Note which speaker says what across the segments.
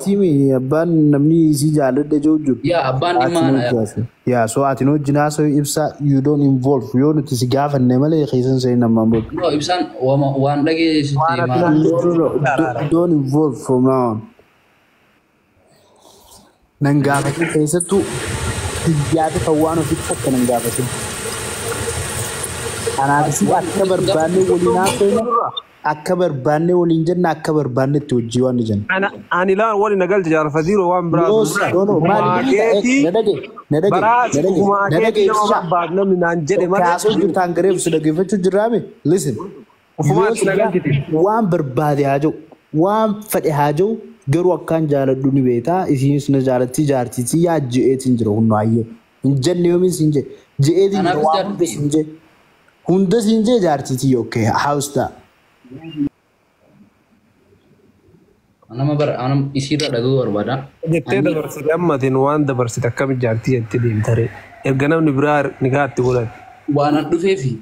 Speaker 1: Tiimi abbaan namni isii jaaladha jiru jiru.
Speaker 2: Yaa abbaan dhimma
Speaker 1: Ati
Speaker 2: ana yaa.
Speaker 1: hojjaase. Yaa so ati wajjin haasa'u ibsaa, you don't involve, yoo nuti si gaafanne malee keessan seenin ammaan booda.
Speaker 2: No, ibsaan waan dhageessitti
Speaker 3: Waan ati
Speaker 2: maal.
Speaker 3: naan
Speaker 1: No, no, no. Don't involve from now on. Nan gaafatin, keessattuu biyyaata kan waan ofitti akka nan gaafatin. Kanaaf si akka barbaanne waliin haasofna, akka barbaanne waliin jenna, akka barbaanne itti hojii waan ni jenna.
Speaker 3: Ana ani laan wali nagalche jaalfatiiroo waan biraa
Speaker 1: Yoos
Speaker 3: sun
Speaker 1: no, no, maali
Speaker 3: Ufumaa keetii
Speaker 1: na dhage, na dhage,
Speaker 3: baraa
Speaker 1: na dhage,
Speaker 3: ufumaa
Speaker 1: na dhage
Speaker 3: keetii nama
Speaker 1: ibsishaa.
Speaker 3: barbaadu namni naan jedhe malee
Speaker 1: Kaasoo jirtaan gareef si dhaggeeffachuu jirraame, listen.
Speaker 3: Ufumaa
Speaker 1: Yoo
Speaker 3: itti
Speaker 1: si
Speaker 3: nagalchite.
Speaker 1: Waan barbaade haa jiru, waan fedhe haa jiru, garuu akkaan jaaladhu ni beektaa, isinis na jaalatti, jaartiitii yaa je'eetiin jira hunno hayyee hin jenne yoomiin siin jee je'eetiin jira.
Speaker 2: Anaafis
Speaker 1: Waan hunda
Speaker 2: jaartii.
Speaker 1: siin jee, hunda siin jee, jaartiitii, okay, how's that?
Speaker 2: Nama bara anam isiirra dhaga'uu barbaada.
Speaker 3: Jettee
Speaker 2: Ani
Speaker 3: dabarsite ammatiin waan dabarsite akkami jaartii jettee deemtare erga namni biraa nikaatti godhate.
Speaker 2: Waan an dhufeefi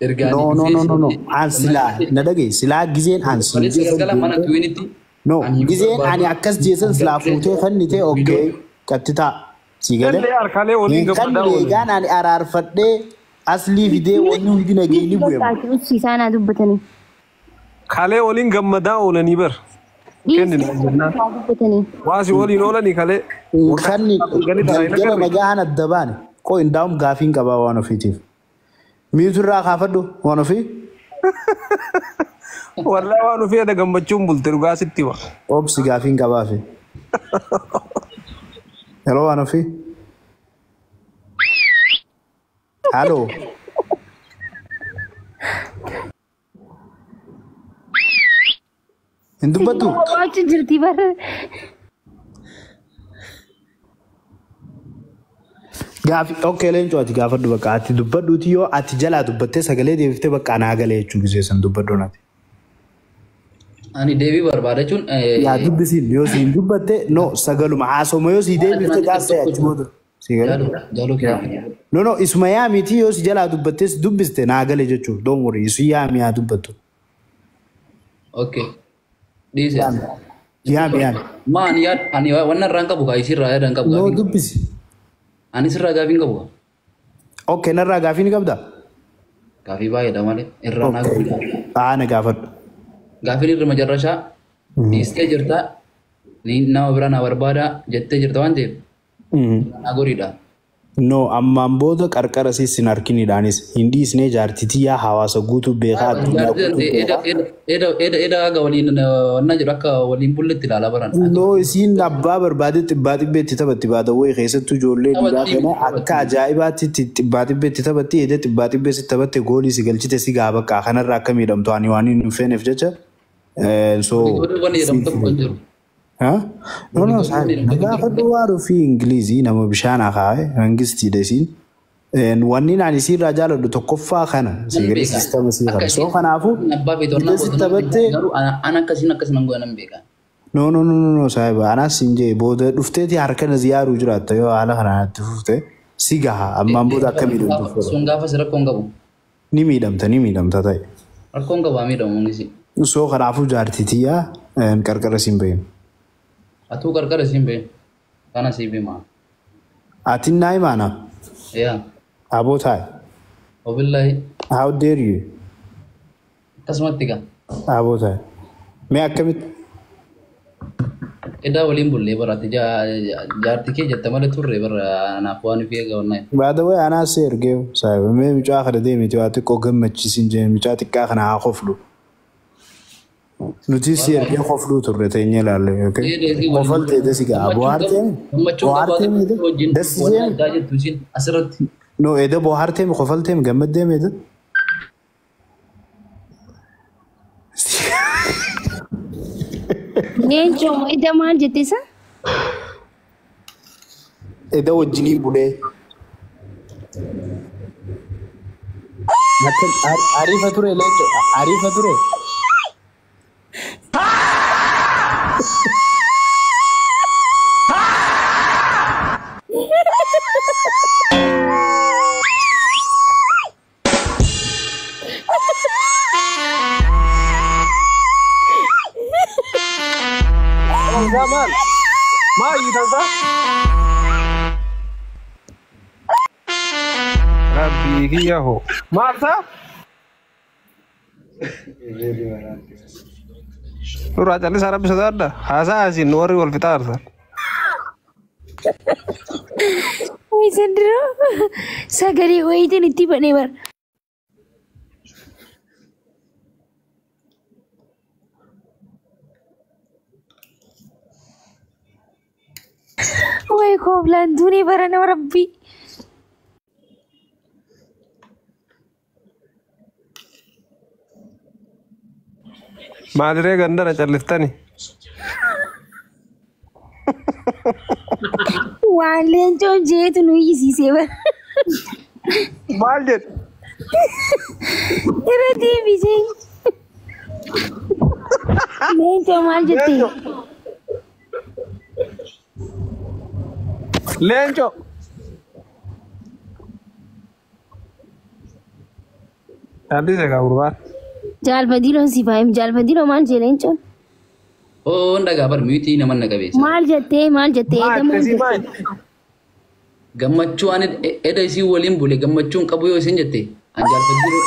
Speaker 2: erga ani
Speaker 1: No, no,
Speaker 2: dhufee
Speaker 1: no, no, no, an silaa na dhagaye, silaa gizeen an siin
Speaker 2: Kaleessa
Speaker 1: jee san
Speaker 2: galgala mana
Speaker 1: deemtee
Speaker 2: kiwinitti
Speaker 1: no
Speaker 2: ani hin
Speaker 1: gizeen ani
Speaker 2: barbaadu.
Speaker 1: akkas jeesan silaa fuutee fannitee, okay, qabxitaa si galee
Speaker 3: Illee harkaalee waliin
Speaker 1: hin
Speaker 3: gammadaa
Speaker 1: kanneen
Speaker 3: oolan.
Speaker 1: egaan ani araarfadhee aslii fidee wanni hundi nageenyi bu'e.
Speaker 4: Bakka ibsiisaa naa dubbatanii.
Speaker 3: Kalee waliin gammadaa oolanii bar. Kenni
Speaker 4: Dhiisi
Speaker 3: naan jennaan.
Speaker 4: naa dubbatanii.
Speaker 3: Waasi waliin oolanii kalee.
Speaker 1: Kanni
Speaker 3: Galii taa'ee
Speaker 1: galgala
Speaker 3: nagarre.
Speaker 1: nagaan adda baane qoo indaa'um gaafiin qabaa waan ofiitiif. Miitu irraa kaafadhu waan ofii.
Speaker 3: Wallaa waan ofii ada gammachuun bulte dhugaa sitti hima.
Speaker 1: Obsi, gaafiin qabaafi. Yeroo waan ofii. Halo. Hin dubbattu?
Speaker 4: Wachi jirti bara.
Speaker 1: Gaafi, okay, leencoo ati gaafadhu, bakka ati dubbadhuuti, yoo ati jalaa dubbattee sagalee deebiftee bakka anaa galee jechuu gisee san dubbadhu nati.
Speaker 2: Ani deebii barbaada jechuun
Speaker 1: Yaa dubbisiin, yoo siin dubbatte, no, sagaluma haasoma, yoo sii deebifte gaasee achi booda. Si galee?
Speaker 2: Jaaloo jaaloo kiyya.
Speaker 1: No, no, isuma yaamiti, yoo si jalaa dubbattee si dubbiste naa gale jechuudha. Don't worry, isu yaami haa dubbattu.
Speaker 2: Okay. Dhiise.
Speaker 1: Yaami, yaami.
Speaker 2: Ma ani yaad ani wanna irraa hin qabu kaa isiirraa yaada hin qabu
Speaker 1: No,
Speaker 2: gaafii.
Speaker 1: dubbisi.
Speaker 2: Ani sirraa gaafii hin qabu kaa.
Speaker 1: Okay, narraa gaafii ni qabdaa?
Speaker 2: Gaafii baay'eedha malee irraa naa
Speaker 1: Okay.
Speaker 2: gaafii.
Speaker 1: Haa, na gaafadhu.
Speaker 2: Gaafiin irra macarrashaa dhiistee jirta, ni nama biraa na barbaada jettee jirta waan ta'eef naa goriidha.
Speaker 1: No, ammaan booda qarqara siis sin harkinidhaanis hin dhiisnee, jaartitii yaa hawaasa guutuu beekaa, addunyaa guutuu beekaa.
Speaker 2: Eda haga waliin wanna jedhu akka waliin bulletti ilaalaa baran.
Speaker 1: No, isiin abbaa barbaade xibbaa xibbeetti taphatti baatawwee, keessattuu ijoollee dhiiraa kana akka ajaa'ibaatti itti xibbaa xibbeetti taphatti, edee xibbaa xibbee si taphatte, goolii si galchite, si gaa bakka kanarraa akka miidhamtu ani waan hin feeneef jecha. So
Speaker 2: Wanni jedhamu tokko hin jiru.
Speaker 1: Huh? No, no, na gaafadhu waan ofii. Ingilizii nama bishaan akaa'e mangistiidha isiin. Wanni ani isiirraa jaaladhu tokkoffaa kana si
Speaker 2: Nan
Speaker 1: galee
Speaker 2: beeka.
Speaker 1: sistama sii
Speaker 2: Akka
Speaker 1: kana. So
Speaker 2: isiin
Speaker 1: kanaafuu
Speaker 2: abbaa feetu
Speaker 1: ida si taphattee
Speaker 2: garuu ana akkasiin akkas nan godha nan beeka.
Speaker 1: No, no, no, no, no, saahiba, anaas siin jee, booda dhufteeti harka na ziyaaruu jiraatta yoo haala kanaan itti fufte si gaha ammaan booda akka miidhamtu fedha.
Speaker 2: Sun gaafas rakkoo hin qabu.
Speaker 1: Ni miidhamta, ni miidhamta ta'e.
Speaker 2: Rakkoo hin qabu haa miidhamu mangisi.
Speaker 1: So kanaafuu jaartitiyyaa qarqara siin bahin.
Speaker 2: Atuu qarqara siin bahin. Kana siif himaa.
Speaker 1: Ati naa himaana?
Speaker 2: Yaa.
Speaker 1: Aboo taa'e.
Speaker 2: Wabillahi.
Speaker 1: How dare you?
Speaker 2: Akkasumatti gaa.
Speaker 1: Aboo taa'e. Mee akkamitti?
Speaker 2: Edaa waliin bullee bara ati jaartii kee jette malee turre bara anaaf waan ofii eega wannaa.
Speaker 1: By the way, anaas si ergee saahiba, mee mucaa kana deemiti waa xiqqoo gammachiisin jee, mucaa xiqqaa kana haa koflu. Nuti si ergee kofluu turre teenyee ilaalle. Okay? Kofaltee dasi ga'a. Bohaartee
Speaker 2: Gammachuun
Speaker 1: bohaartee
Speaker 2: qabaatu wajjin
Speaker 1: dasi
Speaker 2: wanna
Speaker 1: jee.
Speaker 2: addaa jettu isiin asirratti.
Speaker 1: No, eda bohaartee kofaltee gammaddee meeda.
Speaker 4: Leencoo ida maal jette isa?
Speaker 1: Eda wajjinii bulee. Ariifa ture leencoo, ariifa ture.
Speaker 3: Maal? Maa iyyitan saa? Rabbii kiyya hoo. Maal saa? Nurraa callisaa rabbi sodaadha. Haasaa asiin warri wal fixaa arsan.
Speaker 4: Way sandiro sagalee wayiitiin itti banee bara. Way kooflaan duunee bara nama rabbii.
Speaker 3: Maaliree gandana calliftani?
Speaker 4: Waan leencoon jeetu nu iyyisiisee bara.
Speaker 3: Maal jedhu?
Speaker 4: Irra deebisee. Leencoo maal jettee?
Speaker 3: Leenco. Callise kaa gurbaan.
Speaker 4: Jaalfadiiloon si faayim. Jaalfadiiloo maal jee leencoon?
Speaker 2: Oo ndagaa bar miyuutii nama na qabeessa.
Speaker 4: Maal jettee maal jettee
Speaker 3: Maal
Speaker 4: eega maal
Speaker 3: akkasii
Speaker 4: jettee?
Speaker 3: maal?
Speaker 2: Gammachuu ani eda isii waliin bule gammachuun qabu yoo isin jette an jaalfadhiiloo.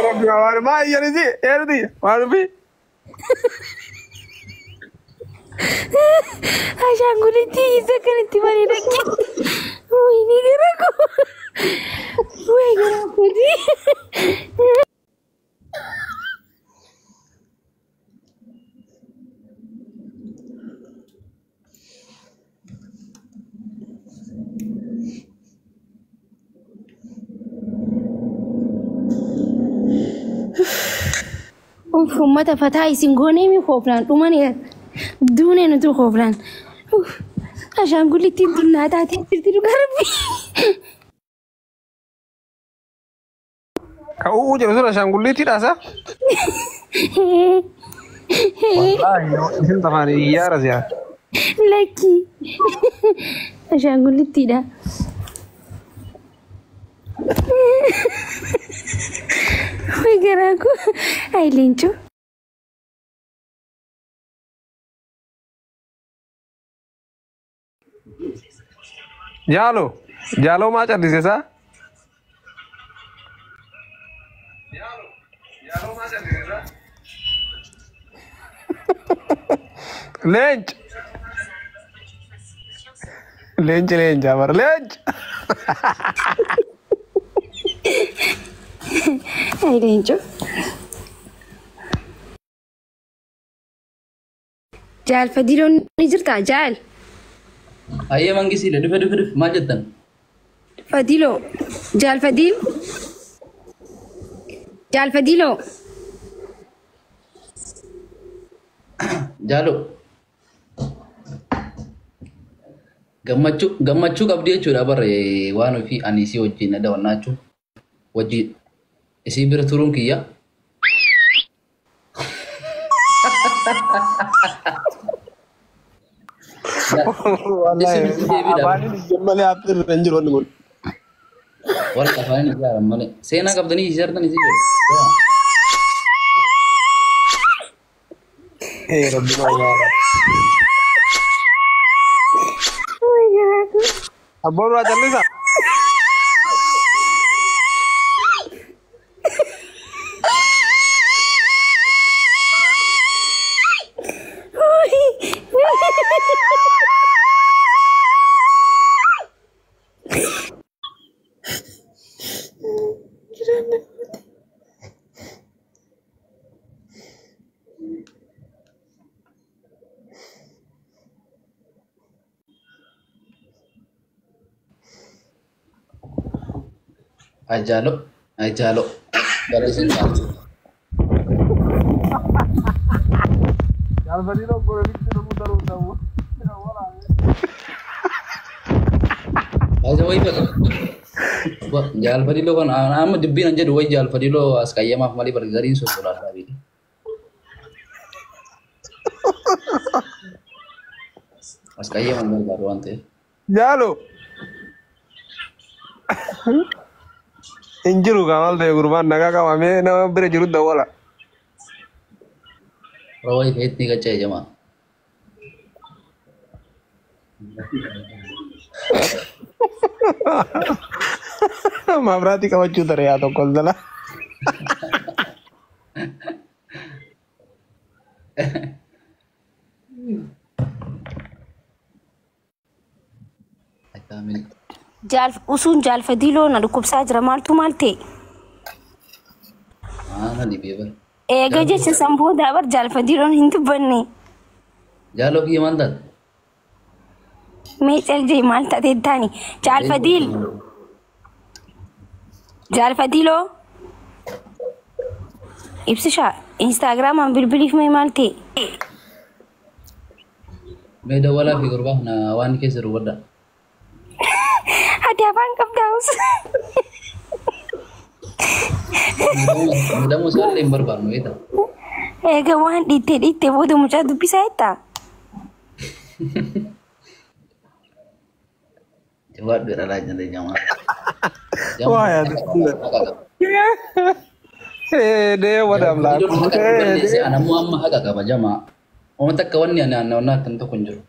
Speaker 3: Rabbi waan maa iyyanisi eerti waan fi.
Speaker 4: Ashaangulittii isa kan itti malee dhaqe. Wayini gara koo. Wayi gara kooti. Uff uummata fataa isin goonee mi kooflaan dhumanii duunee nuti kooflaan. Uff ashaangulittiin tunnaa taatee jirti dhugaa rabbi.
Speaker 3: Ka u'uu jedhu sun ashaangulliittiidha saa? Wallaahi isin tafaan iyyaara siyaa.
Speaker 4: Lakki ashaangulittiidha. Wayi garaa koo. Ayi leencoo.
Speaker 3: Jaalo jaaloo maa callise saa? Leenci. Leenci leenca bara leenci.
Speaker 4: Ayi leencoo. Jaalfadiiloon ni jirtaa jaal?
Speaker 2: Ayyee mangisiile dhufe dhufe dhufe maal jettan?
Speaker 4: Fadiloo. Jaal Fadiil. Jaal Fadiloo.
Speaker 2: Jaalo. Gammachuu gammachuu qabdi jechuudha barre waan ofii ani isii wajjin daawwannaa wajjin isii bira turuun kiyya.
Speaker 3: Wallaahi afaaniin iyyan malee haphii irra hin jiru wanni kun.
Speaker 2: Warra afaaniin ijaaran malee. Seenaa qabdanii ijaartan isii jedhu.
Speaker 3: Ee rabbi maa yaara.
Speaker 4: Wayi garaa koo.
Speaker 3: Abboon waa callisa.
Speaker 2: Ay jaalo. Ay jaalo. Barreessin jaalo.
Speaker 3: Jaalfadiiloo gororitti dhumuu daruu ta'u.
Speaker 2: Baay'ee wayii bakka. Jaalfadiloo kan amma dubbiin an jedhu wayi jaalfadiloo as qayyamaaf malee bargariin sosolaataa beeki. As qayyaman barbaadu waan ta'eef.
Speaker 3: Jaalo. Hin jiru kaa maal ta'e gurbaan nagaa qabamee nama bira jiru dawwala.
Speaker 2: Rawaa ifeetti ni qacca'e jamaa.
Speaker 3: Mabraatii qabachuu ture yaa tokko dala.
Speaker 2: Akkaamil.
Speaker 4: Usuun jaalfadiiloo na dhukkubsaa jira maaltu maal ta'e?
Speaker 2: Maana dhibee bara.
Speaker 4: Eega jecha san booda bar jaalfadiiloon hin dubbanne.
Speaker 2: Jaaloo kiyya maal taate?
Speaker 4: Mee caljee maal taate taani? Jaalfadiil. Jaalfadiiloo. Ibsishaa Instaagiraamaan bilbiliif mee maal ta'e?
Speaker 2: Mee dawwalaa fi gurbaa kana waan keessa jiru badda.
Speaker 4: Ati afaan qabdaa us.
Speaker 2: Miidhamuu isaallee hin barbaannu beektaa?
Speaker 4: Eega waan dhiittee dhiittee booda mucaa dubbisaa jettaa?
Speaker 2: Jabaadhu dhalaa jennee jamaa.
Speaker 3: Waa yaadu. Dee wadam laa.
Speaker 2: Anammoo amma haqa qaba jamaa. Oma takka wanni ani naannoo tan tokko hin jiru.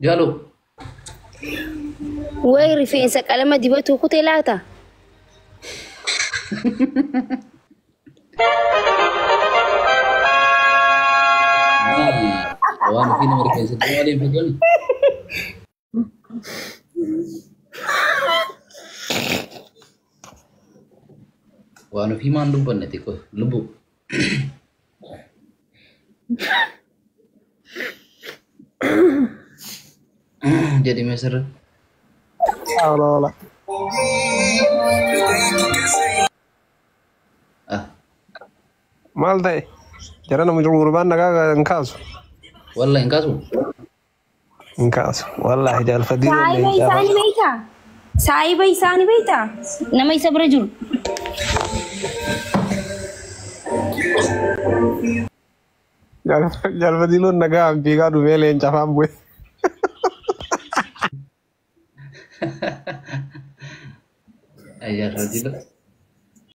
Speaker 2: Jaaloo.
Speaker 4: Wayi rifeensa qalama dibatu kutee laata?
Speaker 2: Waan ofii nama rifeensa diimaa waliin fiigani. Waan ofii maan dubbanne xiqqoo lubbu. Jedhi mee sirri.
Speaker 3: Ola ola.
Speaker 2: Ah,
Speaker 3: Maal ta'e? Jara nama jiru gurbaan nagaa hin kaasu.
Speaker 2: Walla hin kaasu.
Speaker 3: Hin kaasu. Wallaahi jaalfadiiloon
Speaker 4: Saayiba
Speaker 3: leencaa.
Speaker 4: isaanii beektaa? Saayiba isaanii beektaa? Nama isa bira jiru.
Speaker 3: Jaalfadiiloon nagaa fiigaa dhufee leenca afaan bu'e.
Speaker 2: Ayyaarra jila.